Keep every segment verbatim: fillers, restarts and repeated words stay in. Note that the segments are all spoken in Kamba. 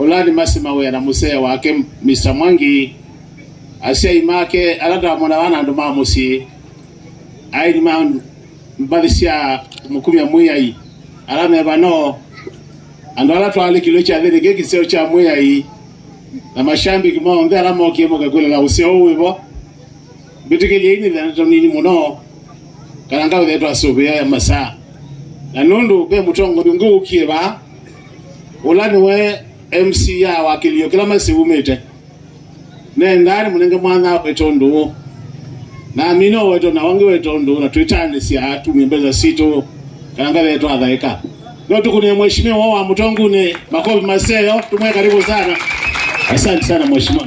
Ũla nĩ Mercy Mawĩa na mũsee wake, Mister Mwangi, asyai make, ala twamona vana andũ ma mũsyĩ, aini ma mbathi sya mũkumya Mwĩai, ala me vano, andũ ala twaalikilwe kyathĩnĩ kĩĩ kĩseo kya Mwĩai, na mashambiki monthe ala mokie moke kwĩlĩla ũseo ũũ wĩvo. Mbĩtĩkĩlyei nĩthĩe na ndeto nini mũno, kana ngaũthĩa twasũvĩa ya masaa. Na nũndũ ve mũtongoi ũngĩ ũkie vaa, ũla nĩwe M C ya wakĩlio kĩla Mercy umĩte. Nendaa nĩmũnenge mwanya awete ũndũ ũũ. Na amina ũwete na wangĩ wete ũndũ, na twĩtanĩsya atumie mbesa sitũ, kana ngathĩe twathaĩka. No tũkũnĩe mheshimiwa wa Mũtongunĩ makovi maseo, tũmwe karibu sana. Asante sana mheshimiwa.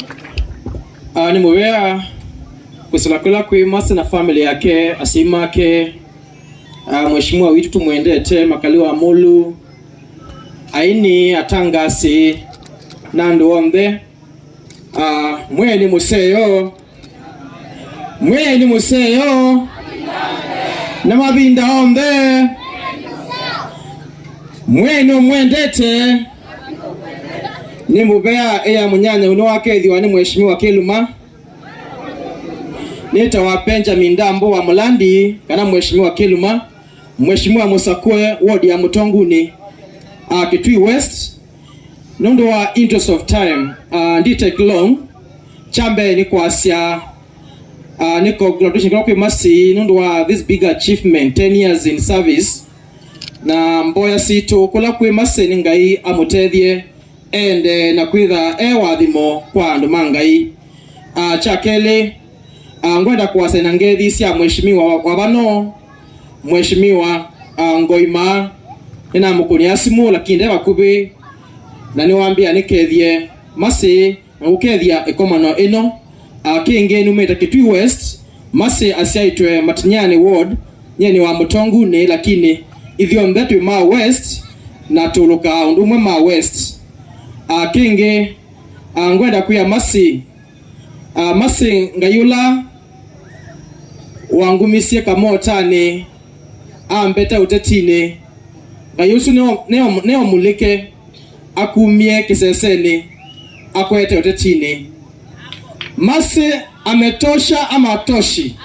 Ah, nĩ mũvea kwĩsĩla kũla kwĩ Mercy na family yake, asyai make, ah, mheshimiwa witũ tũmwendete, Makali wa Mũlu, aini, atangasi, na andũ onthe. Ah, Mwĩai nĩ mũseo. Mwĩai nĩ mũseo. Na mavinda onthe. Mwĩai nũmwendete. Nĩ mũvea ĩya mũnyanya ũnĩ wakethĩwa nĩ mheshimiwa Kĩluma. Nĩtawa Benjamin Ndambo wa Mũlandi, kana mheshimiwa Kĩluma, mheshimiwa mũsakũe ward ya Mũtongunĩ, a, Kitui West. Nũndũ wa interest of time, uh, ndi take long. Kya mbee nĩ kwasya, uh, nĩ congratulations kũla kwĩ Mercy nũndũ wa this big achievement, ten years in service. Na mboya sitũ kũla kwĩ Mercy nĩ Ngai amũtethye ende na kwĩtha e wathimo kwa andũ ma Ngai. Uh, kya kelĩ, Ah, ngwenda kũasya na ngethi sya mheshimiwa wa, wa vano, mheshimiwa, ah, Ngoima. Nĩnamũkũnĩa simũ, lakini nde vakuvĩ, na nĩwambĩa nĩkethye Mercy na kũkethya ĩkomano ĩno. Ah, kĩngĩ numĩte Kitui West, Mercy asyaĩtwe Matinyanĩ Ward, nyie nĩ wa Mũtongunĩ, lakini ithyonthe twĩ ma West, na tũlũkaa ũndũ ũmwe ma West. Ah, kĩngĩ, ah, ngwenda kwĩa Mercy, Ah, Mercy, Ngai ũla wangumisye kamotanĩ, ambete ũtetinĩ, Ngai ũsu neo, neo, neomũlĩke, akumie kĩsesenĩ, akwete ũtetinĩ. Mercy ametosha ama atoshi?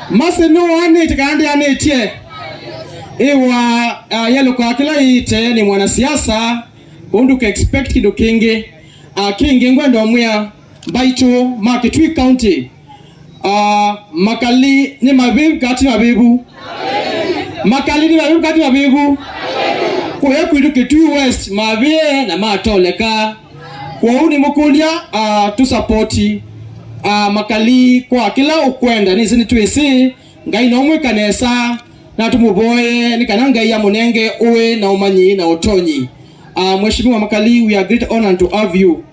Mercy nũanĩte kana ndĩanĩtye? Ĩwa, ah, yelũkaa kĩla ĩĩte nĩ mwanasiasa, kũu ndũka expect kĩndũ kĩngĩ. Ah, kĩngĩ ngwenda ũmwĩa, mbaitũ ma Kitui County. Ah, Makali nĩ mavĩvu kati mavĩvu. Makali nĩ mavĩvu kati mavĩvu. Kũya kwitũ Kitui West mavĩe na matoleka. Kwoou nĩmũkũlya, ah, tũsapoti, ah, Makali kwa kĩla ũkwenda. Nĩsĩ nĩtwĩsĩ Ngai no mwĩka nesa, na tũmũvoye nĩ kana Ngai amũnenge ũĩ na ũmanyi na ũtonyi. Ah, Mheshimiwa Makali, we are great honor to have you.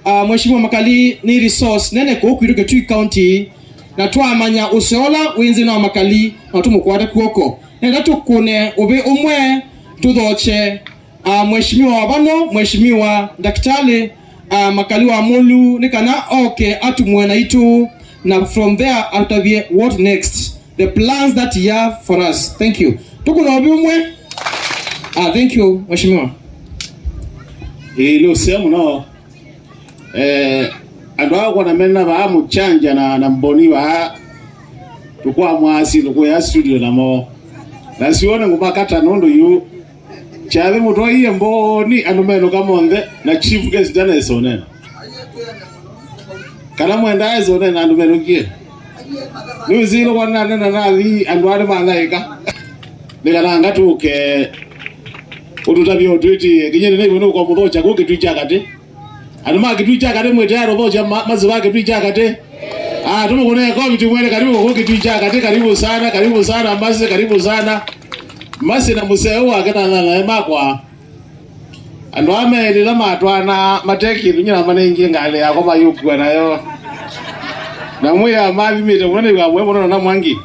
Ah, Mheshimiwa Makali nĩ resource nene kũu kwitũ Kitui County, na twamanya ũseo ũla wĩ nthĩnĩ wa Makali, na tũmũkwate kw'oko. Nenda tũkũne ũvĩ ũmwe, tũthokye, ah, Mheshimiwa wa vano, Mheshimiwa Daktari, ah, Makali wa Mũlu, nĩ kana oke atumwe naitũ, na from there atũtavye what next. The plans that he have for us. Thank you. Tũkũna ũvĩ ũmwe. Ah, thank you, Mheshimiwa. Ĩĩ, nĩ ũseo mũno. Eh, andũ aa ũkwona mena vaa Mũkyangya na, na Mboni vaa, tũkwamwaa syĩndũ kũya studio namo. Na siwone ngũmakata nũndũ yu kyathĩ mũtwaie Mboni, andũ menũka monthe, na chief guest ndanaisonena. Kana mwendaa ĩsonena andũ menũkie? Nĩwĩsĩ ĩla wananena nathi andũ ale mathaĩka. Nĩ kana ngatũke ũtũtavye ũtwĩtĩe, kinya nĩ naigua nĩ ũkamũthokya kũ Kĩtui kya Katĩ. Andũ ma Kĩtui kya Katĩ mwĩtĩaa tũthokya ma-, Mercy va Kĩtui kya Katĩ? Ah, tũmũkũne kovi tũmwene karibu kũ Kĩtui kya Katĩ, karibu sana, karibu sana, Mercy, karibu sana. Mercy na mũseo wake na nanae makwa. Andũ aa meĩlĩla matwaana mate kĩndũ, nyina manengie ngalĩ yakwa mayũkua nayo. Na mwĩa mathimĩte mũno, nĩw'a mwe mũno na Mwangi.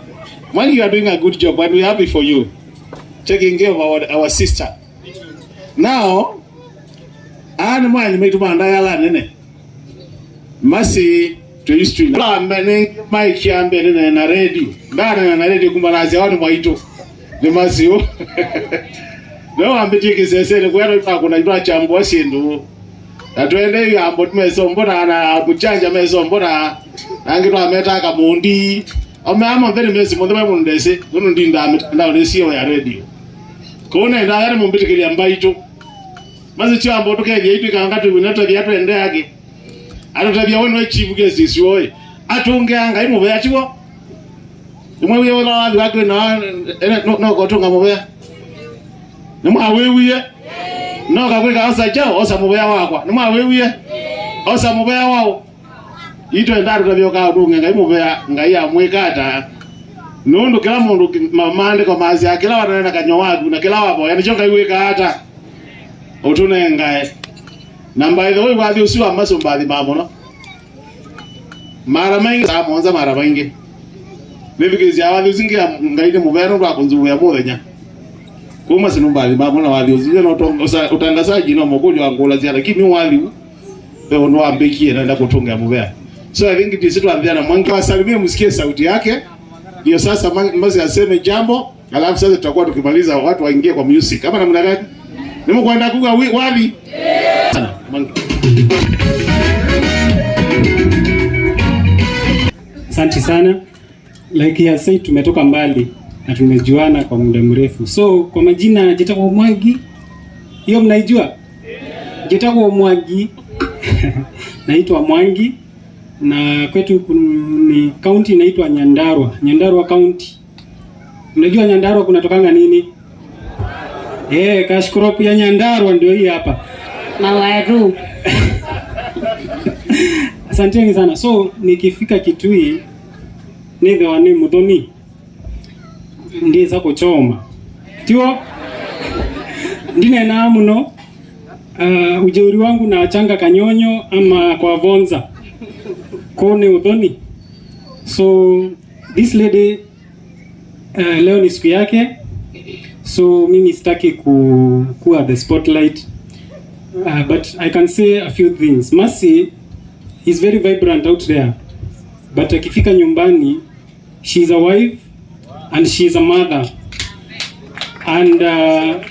Mwangi, you are doing a good job and we are happy for you. Taking care of our, our sister. Now, aa nĩ mwaeni maitũ ma ndayala nene. Mercy to history. Ala mbene maiki ambe nene na radio. Ndanena na radio kuma na asyao nĩ mwaitũ. Nĩ Mercy ũ. No ambĩtie kĩsesenĩ kwenda twakũna itwachambua syĩndũ. Na twende igambo mesombo na, na mũkyanja mesombo na, na angĩ twametaa kamundi. Ome amo mbere mesi mũthĩ mũndũ ndesi, nũndũ ndindaa mĩtandaonĩ sio ya radio. Kũu nendaa yani mũmbĩtĩkĩlya mbaitũ. Masi kyambo tũkethia itwĩkanga tũwina tũthia twende angĩ. Atũtavya we nwe chief guest isu oĩ. Atũngĩa Ngai mũvea tiwo. Nĩmwĩwie ũla wathi wake na ene no, no kũtũnga mũvea. Nĩmwawĩwie. No kakwĩka osa chao, osa mũvea wakwa. Nĩmwawĩwie. Osa mũvea wao. Itwenda atũtavya ũka ũtũnge Ngai mũvea, Ngai amwĩka ata. Nũndũ kĩla mũndũ ki-, ma-, maandĩko masya, kĩla wanene na kanyw'a waku, na kĩla wavoya, nĩkyo Ngai wĩkaa ata. Ũtũnengae. Na by the way, wathi ũsu wa masũ mbathi ma mũno. Mara maingĩ, saa mũonza mara maingĩ. Nĩthukĩĩsya wathi ũsu ngĩa Ngai nĩ mũvea nũndũ wa kũnzuvĩa mũthenya. Kuma sinu mbathi ma mũno wathi ũsu, no to-, ũsa-, ũtangazaji no mũkũlyo wa ngũlasya, lakini wathi u, ve ũndũ wambĩkie naenda kũtũngĩa mũvea. So I think ndisi twanthĩa na Mwangi wasalimie, msikie sauti yake. Ndio sasa ma-, masi aseme jambo. Alafu sasa tutakuwa tukimaliza watu waingie kwa music. Ama namna gani? Nĩmũkwenda kuga wi-, wathi? Sana. Asante sana. Like he has said, tumetoka mbali na tumejuana kwa muda mrefu. So, kwa majina, njĩtagwo Mwangi. Hiyo mnaijua? Njĩtagwo Mwangi. Naitwa Mwangi. Na kwetu kun-, ni county inaitwa Nyandarua. Nyandarua County. Unajua Nyandarua kunatokanga nini? Eh, cash crop ya Nyandarua ndio hii hapa. Mawaru. Asanteni sana. So, nikifika Kitui, nĩthĩwa nĩ mũthoni. Ndĩsa kũchoma. Tiwo? Ndinenaa mũno. Uh, ujeuri wangu na achanga Kanyonyo ama kwa Vonza. Kũu nĩ ũthoni. So, this lady, uh, leo ni siku yake. So, mimi sitaki ku-, kuwa the spotlight. Uh, but I can say a few things. Mercy is very vibrant out there. But akifika nyumbani, she's a wife and she's a mother. And, uh,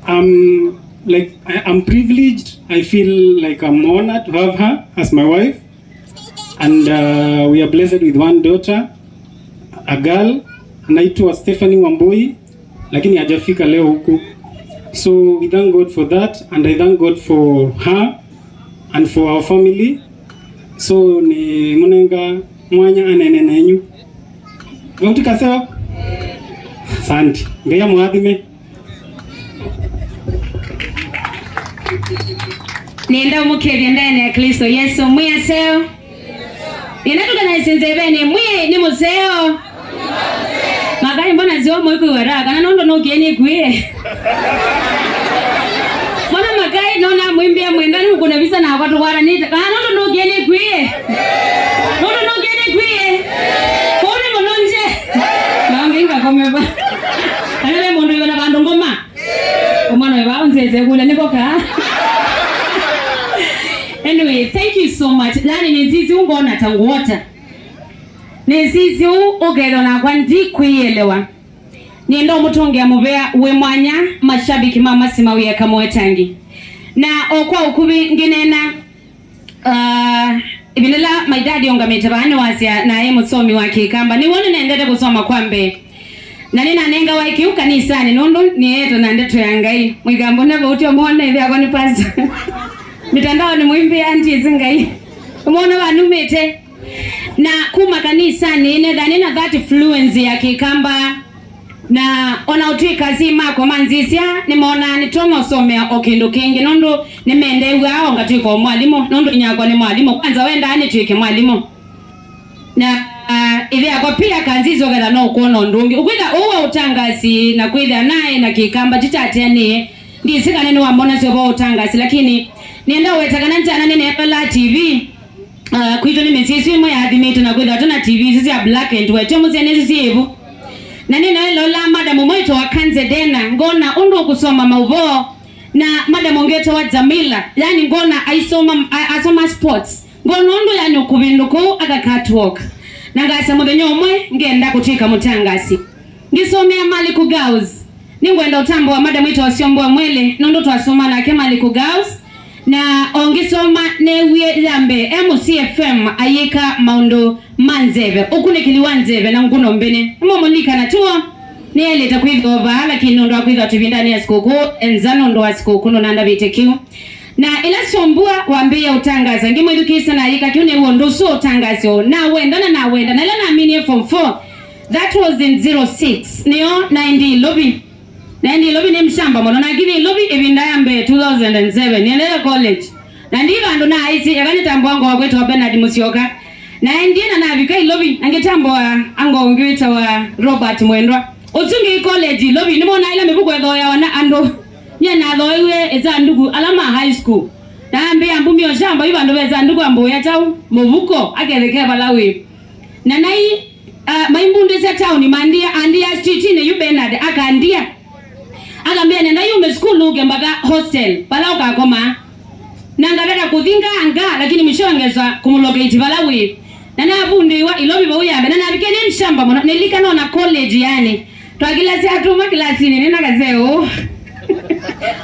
I'm, like, I, I'm privileged. I feel like I'm honored to have her as my wife. And, uh, we are blessed with one daughter, a girl, anaitwa Stephanie Wambui, lakini hajafika leo huku. So we thank God for that, and I thank God for her and for our family. So nĩ mũnenga mwanya anene nenyu. Vauti kaseo? Asante. Ngai amũathime. Nĩenda ũmũkethya ndene ya Kristo Yesu. Mwĩ aseo. Nĩenda tũkanaisye nzeveni. Mwĩ nĩ mũseo. Makai, mbona zio mũikwĩw'a raha? Kana nũndũ nũkie nĩkwĩe? Mbona Makai, nona mwimbĩa mwenda nĩmũkũne visa nakwa tũkwatanĩte? Kana nũndũ nũkie nĩkwĩe? Nũndũ nũkie nĩkwĩe? Kũu nĩ mũnũnje. Na ũngĩ ngakome va. Kana ve mũndũ wĩona vandũ ngoma? Ũmwana wĩ vaa ũnzĩte kũlya nĩko kaa. Anyway, thank you so much. Yani, nĩ sisi ũngona ta ngwota. Nĩ sisi ũkethwa nakwa ndikwĩelewa. Nĩenda ũmũtũngĩa mũvea wĩ mwanya, mashabiki ma Mercy mawĩe kamwe tangi. Na o kwa ũkuvĩ ngĩneena, uh, ĩvinda ĩla my dad ongamĩte vaa nĩwasya naĩ mũsomi wa Kĩkamba. Nĩw'o nĩnendete kũsoma kwa mbee. Na nĩnanengawa kĩu kanisanĩ nũndũ nĩeetana ndeto ya Ngai. Mwĩkambone vau tyo mwone ĩthe akwa nĩ pastor. Mitandaonĩ mwimbĩa ndiĩsĩ Ngai. Mwona vanumĩte. Na kuma kanisanĩ, nĩtha nĩna that fluency ya Kĩkamba. Na ona ũtwĩka si makwa manzisya, nĩmonaa nĩtonya ũsomea o kĩndũ kĩngĩ, nũndũ nĩmendeew'aa o ngatw'ĩka o mwalimũ, nũndũ inyakwa nĩ mwalimũ. Kwanza wendaa nĩtw'ĩke mwalimũ. Na, ah, ĩthe yakwa pia kanzisya ũketha no ũkwona ũndũ ũngĩ. Ũkwĩtha ũu wa ũtangasi na kwĩthĩa naĩ na Kĩkamba ti kyateanĩe. Ndĩsĩ kana nĩwamona syo va ũtangasi, lakini nĩenda ũweta kana ndyana nĩneekalaa T V. Ah, kwitũ nĩ mĩsyĩ ĩsu ĩmwe yaathimĩtwe na kwĩthĩwa twĩna T V isu sya black and white. Tyo mũsyĩ nĩsu syĩ ĩvu. Na nĩnaĩlola madam ũmwe wĩtawa Kanze Dena, ngona ũndũ ũkũsoma maũvoo, na madam ũngĩ wĩtawa Jamila, yani ngona aisoma, a-, asoma sports. Ngona ũndũ yani ũkũvĩndũka ũu aka catwalk. Na ngasya mũthenya ũmwe ngenda kũtw'ĩka mũtangasi. Ngĩsomea Maliku Girls. Nĩngwenda ũtambũa madam wĩtawa Syomboa Mwele, nũndũ twasoma nake Maliku Girls. Na o ngĩsoma, neewie ya mbee e mũsyĩ F M ayĩka maũndũ ma nzeve, ũkunĩkĩli wa nzeve na nguno mbene. Nĩmũmũlilikana tuo? Nĩelĩte kwĩthĩwa vaa, lakini nũndũ wa kwĩthĩwa tũivindanĩ ya sikũkũ, enza nũndũ wa sikũkũ nũnandavĩte kĩu. Na ĩla Syombua wambĩĩa ũtangasa, ngĩmwĩthukĩĩsya na ayĩka kĩu, nĩw'o ũndũ ũsu ũtangasyo. Nawenda na nawenda, na ĩla naminie form four, that was in zero six, nĩyo naendie Ilovi. Naendie Ilovi nĩ mshamba mũno, nakinyie Ilovi ĩvinda ya mbee two thousand and seven, nĩendeea college. Na ndi vandũ naaĩsye, eka nĩtambũa ngoo kwĩtawa Bernard Musyoka. Naendie na navika Ilovi, na ngĩtambũa angoo ũngĩ wĩtawa Robert Mwendwa. Ũsu ngĩ college Ilovi, nĩmona ĩla mĩvuko ĩthooeawa na andũ. Nyie nathoeiwe ĩsanduku ala ma high school. Naambĩa mbumio shamba yu vandũ ve ĩsanduku ambũĩa kyaũ, mũvuko, aketheke vala wĩ. Na nai, ah, maimbundĩsya taoni, mandia, andia streetinĩ yu Bernard, akandia. Akambĩa, "Nenda yume sukulu ũke mpaka hostel, vala ũkakomaa." Na ngaveta kũthi nga nga, lakini mwishowe ngesa kũmũlocate vala wĩ. Na navundĩiwa Ilovi vau ya mbee, na navikie nĩ mshamba mũno, nĩlilikana ona college yani. Twakilasya atũma kilasinĩ, nĩ na kaseo.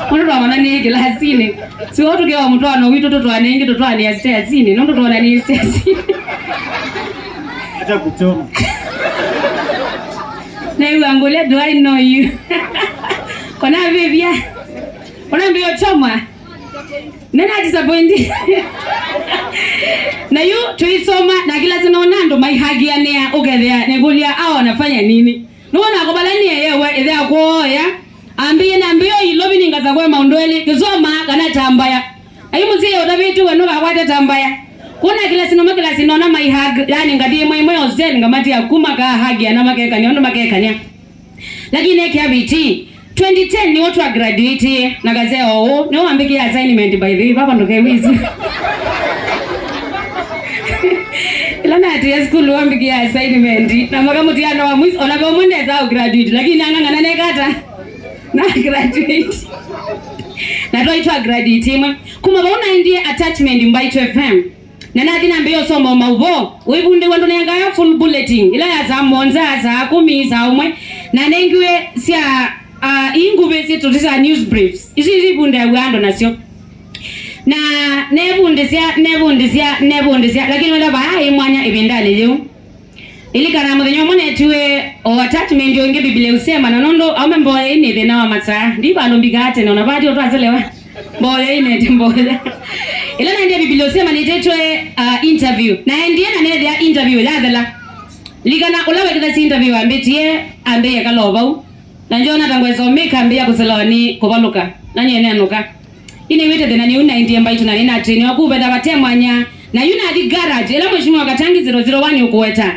Mũndũ twamana nĩ kilasinĩ. Sio tũkewa mũtwano witũ tũtwane ĩngĩ tũtwane ya stairs-inĩ, nũndũ twana nĩ stairs-inĩ. Hata kuchoma. Naiwa ngũlya, "Do I know you?" Kona vivya. Kona mbio choma. Nena disappoint. Na yu tuisoma na kila sina ona andũ maihagianĩa ũkethĩa nĩkũlya, "Hao wanafanya nini?" Nĩwona ako vala nĩeewe ĩthe akwooya. Ambĩie na mbio Ilovi ningasa kwe maũndũ elĩ, kĩsoma kana tambaya. Ayu mũsyai ũtavĩtwe we nũkakwate tambaya. Kuna kila sina ma kila sina ona maihag, yani ngathi ĩmwe ĩmwe hostel ngamatia kuma kahagia na makekania, ũndũ makekania. Lakini eke aviti, twenty ten nĩwo twa graduate, na kaseo ũũ, nĩwo wambĩkĩa assignment by the way, vava ndũkewisi. Ĩla natĩĩa sukulu wambĩkĩa assignment, na mwaka mũtiano wa mwiso, ona ve ũmwe ndesa ũ graduate, lakini nang'ang'ana nekata, na graduate. Na twaitwa graduate ĩmwe. Kuma vau naendie attachment Mbaitũ F M. Na nathi nambĩĩa ũsoma maũvoo, wĩvundĩw'a ndũnengae full bulletin, ila ya saa mũonza, saa kũmi, saa ũmwe, na nengiwe sya, ah, ii nguvĩ syĩ tũti sya news briefs. Isu isu ivundĩaw'a andũ nasyo. Na nevundĩsya, nevundĩsya, nevundĩsya, lakini wenda vaa ĩ mwanya ĩvindanĩ yĩu. Ilikana mũthenya ũmwe netiwe o attachment ũngĩ Biblia Husema, na nũndũ aume mboya ĩnĩ thĩna wa masaa, ndi vandũ mbikaa tene, ona vati ũtwaselewa. Mboya inete mboya. Ĩla naendie Biblia Husema nĩtĩtwe, uh, interview. Naendie na nethĩa interview yathela. Likana ũla wekĩthasya interview ambĩtie, ambĩie kala o vau. Na njoona ta ngwesa ũmĩka ambĩĩa kũselewa nĩ kũvalũka. Na nyie nenũka. Inĩw'ĩte thĩna nĩu naendie Mbaitũ na nĩnatrainiwa kũvetha vate mwanya. Na yu nathi garage, ĩla Mheshimiwa Katangi zero zero one ũkũweta.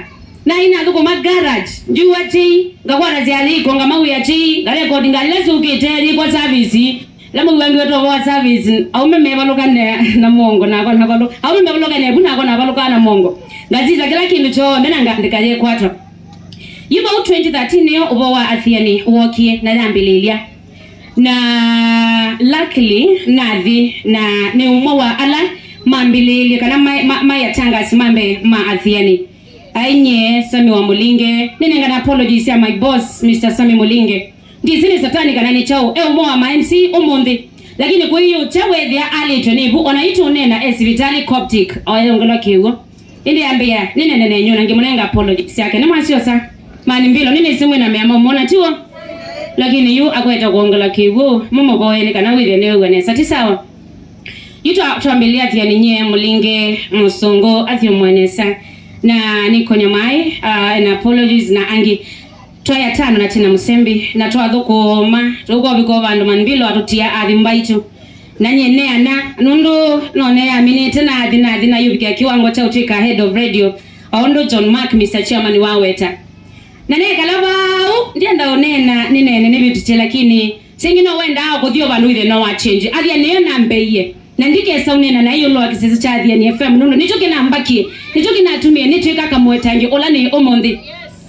Na inathũkũma garage, ndyuwa chei, ngakwata syalĩ ikonga mawĩa chei, ngarekodi ngalĩ ila syũkĩte, yĩkwa service. Ĩla mawĩa ngiweta ũvoo wa service, aume mevalũkane na mongo, nakwa navalũka. Aume mevalũkane vu, nakwa navalũkaa na mongo. Ngasisya kĩla kĩndũ kyonthe na ngaandĩka yĩkwatwa. Yu vau twenty thirteen nĩyo ũvoo wa Athiani wookie na yambĩlĩĩlya. Na luckily, nathi na nĩ ũmwe wa ala mambĩlĩĩlye kana maĩ, ma, maĩ atangasi ma mbee ma Athiani. Ai nyie, Sammy wa Mũlinge, nĩnengana apologies ya my boss, Mister Sammy Mũlinge. Ndisi nĩ satani kana nĩ kyaũ, e ũmwe wa ma M C ũmũnthĩ. Lakini kwĩyũkya wethĩa alĩtwe nĩ vu, ona itũneena e sivitalĩ Coptic, o ayongelwa kĩw'ũ. Ĩndĩ ambĩa, nĩnene nenyu, na ngĩmũnenga apologies yake. Nĩmwasyosa? Mani mbilo, nĩnĩsĩ mwĩ na mea maumona, tiw'o? Lakini yu akwete kwongelwa kĩw'ũ, mũmũvoye nĩ kana wĩthĩe nĩwĩw'a nesa, ti sawa? Yu twa-, twambĩlĩe Athiani nyie Mũlinge Mũsũngũ athyũmũe nesa. Na nĩkonya maĩ, uh, na apologies na angĩ. Twaĩ atano na Tina Mũsembi, na twathũkũma, tũkũvika vandũ Manvilo atũtia athi Mbaitũ. Na nyie neana, nũndũ no neyaminĩte nathi, nathi nayũvikĩa kĩwango kya ũtw'ĩka head of radio, o ũndũ John Mark, Mister Chairman, waweta. Na nekala vau, ndienda ũneena, nĩneene nĩvĩtũkye, lakini sengĩ no wendaa kũthi o vandũ wĩthĩe no wa change. Athia nĩyo nambeie. Na ndikesa ũneena na ĩũlũ wa kĩsese kya Athiani F M, nũndũ nĩkyo kĩnambakie, nĩkyo kĩnatumie nĩtw'ĩka kamũetangi ũla nĩ ũmũnthĩ.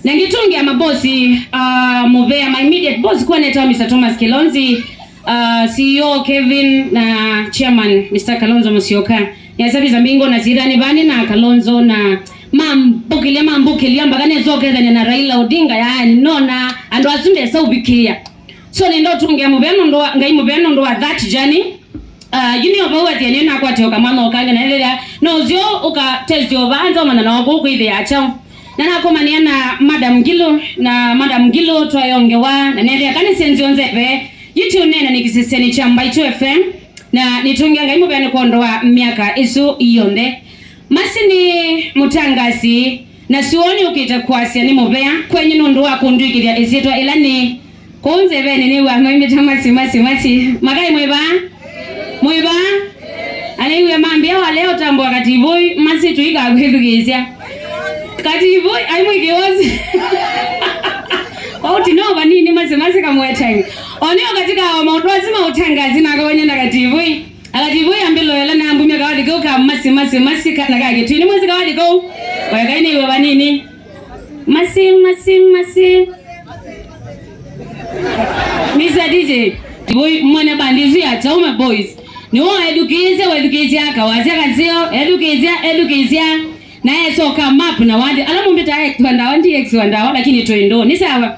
Na ngĩtũngĩa mabosi, ah, mũvea, my immediate boss, kuwa netawa Mister Thomas Kilonzi, ah, C E O Kevin, na chairman Mister Kalonzo Musyoka. Nĩasavisa mbingo na sirani vani na Kalonzo, na mambũkĩlya, mambũkĩlya mpaka nesa ũkethania na Raila Odinga, yaani, nona andũ asu ndesa ũvikĩĩa. So nenda ũtũngĩa mũvea nũndũ wa, Ngai mũvea nũndũ wa that journey. Uh, yu nĩo vau athiani nakwatya ũkamanya ũkangĩ na ĩthĩa no ũsyo ũkatesya ũvanza ũmanya na waku kwĩthĩa kyaũ. Na nakomania na Madam Ngilu, na Madam Ngilu twayongewa na nethĩa kana senzio nzeve. Yu tũneena nĩ kĩseseni kya Mbaitũ F M, na nĩtũngĩa Ngai mũvea nĩ kwondũ wa myaka ĩsu yonthe. Masi nĩ mũtangasi, na suoni ũkĩte kwasya nĩ mũvea kwenyu nũndũ wa kũndw'ĩkĩthya ĩsyĩtwa ĩla nĩ kũu nzevenĩ nĩw'a maimbĩta Masi, Masi, Masi. Makai mwĩ vaa? Mwĩ vaa? Anaiw'e mambĩa walea ũtambũa Kativũi, Masi tũikakwĩthukĩĩsya. Kativũi, ai mwĩkĩwosi. Wauti no vanini Masi, Masi kamwe time. Oneo katika maũndũ asu ma ũtangasi nakawanya na Kativũi. Akativo yambilo yala nambumya kawathi kau ka Masi, Masi, Masi, kana ka Kĩtui. Nĩ mwĩsĩ kawathi kau? Oya kai nĩw'e vanini. Masi, Masi, Masi. Mister D J, boy, mwene bandi isu ya Chaume Boys. Nĩwe ethukĩĩsya, wethukĩĩsya, kawasya kaseo, ethukĩĩsya, ethukĩĩsya. Na esoka map na wandi. Ala mũmbĩta ex wa ndawa, ndi ex wa ndawa, lakini twĩ ndũũ. Nĩ sawa.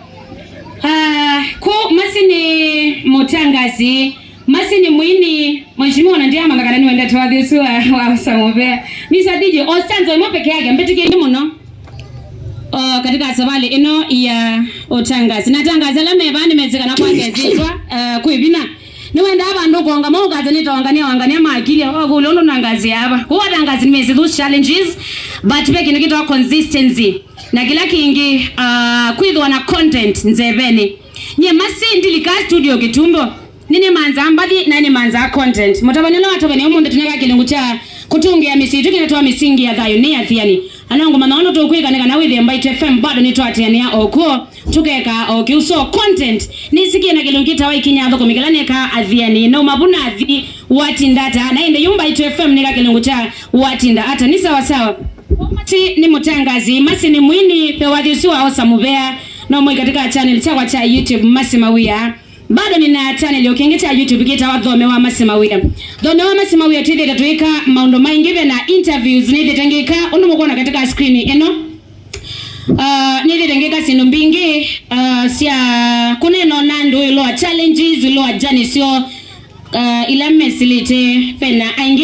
Ah, kũ Masi nĩ mũtangasi. Masi nĩ mwini, mheshimiwa, na ndiamanya kana nĩwendete wathi ũsu wa, wa Osa Mũvea. Mister D J, o stanza ĩmwe peke yake, mbĩtĩkĩeni mũno. O, katika savali ĩno ya ũtangasi. Na atangasi ala me vaa nĩmesĩ kana kwake syĩtwa, uh, kwĩ vinya. Nĩwendaa vandũ ũkonga maũkasya nĩtawangania wangania makilya, wakũlya ũndũ nangasi ava. Kũu atangasi nĩmesĩ those challenges, but ve kĩndũ kĩtawa consistency. Na kĩla kĩngĩ, uh, kwĩthĩwa na content nzevenĩ. Nyie Masi ndilikaa studio kĩtumbo. Nĩnĩmanzaa mbathi na nĩmanzaa content. Mũtavany'a ũla watavany'a ũmũnthĩ tũneka kĩlungu kya kũtũngĩa mĩsyĩ itũ kĩla twa mĩsingi ya thayũ nĩ athiani. Anongo mana ũndũ tũkwĩka nĩ kana wĩthĩe Mbaitũ F M bado nĩtwatĩanĩa o kw'o tũkeka o kĩu. So content nĩsikie na kĩlungu kĩtawa ikinya athũkũmi kĩla neka athiani. Nauma vu nathi watinda ata? Na ĩndĩ yu Mbaitũ F M nĩka kĩlungu kya watinda ata? Nĩ sawa sawa. Masi nĩ mũtangasi, Masi nĩ mwini, pe wathi ũsu wa Osa Mũvea no mwĩ katika channel kyakwa kya YouTube Masi Mawia. Bado nina channel yo kĩngĩ kya YouTube kĩtawa Thome wa Masi Mawia. Thome wa Masi Mawia twĩthĩte tũĩka maũndũ maingĩ ve na interviews nĩthĩte ngĩka ũndũ mũkwona katika screen ĩno. Uh, nĩthĩte ngĩka syĩndũ mbingĩ, uh, sya kũneena na andũ ĩũlũ wa challenges, ĩũlũ wa journey syoo, uh, ila mesĩlĩte ve na aingĩ.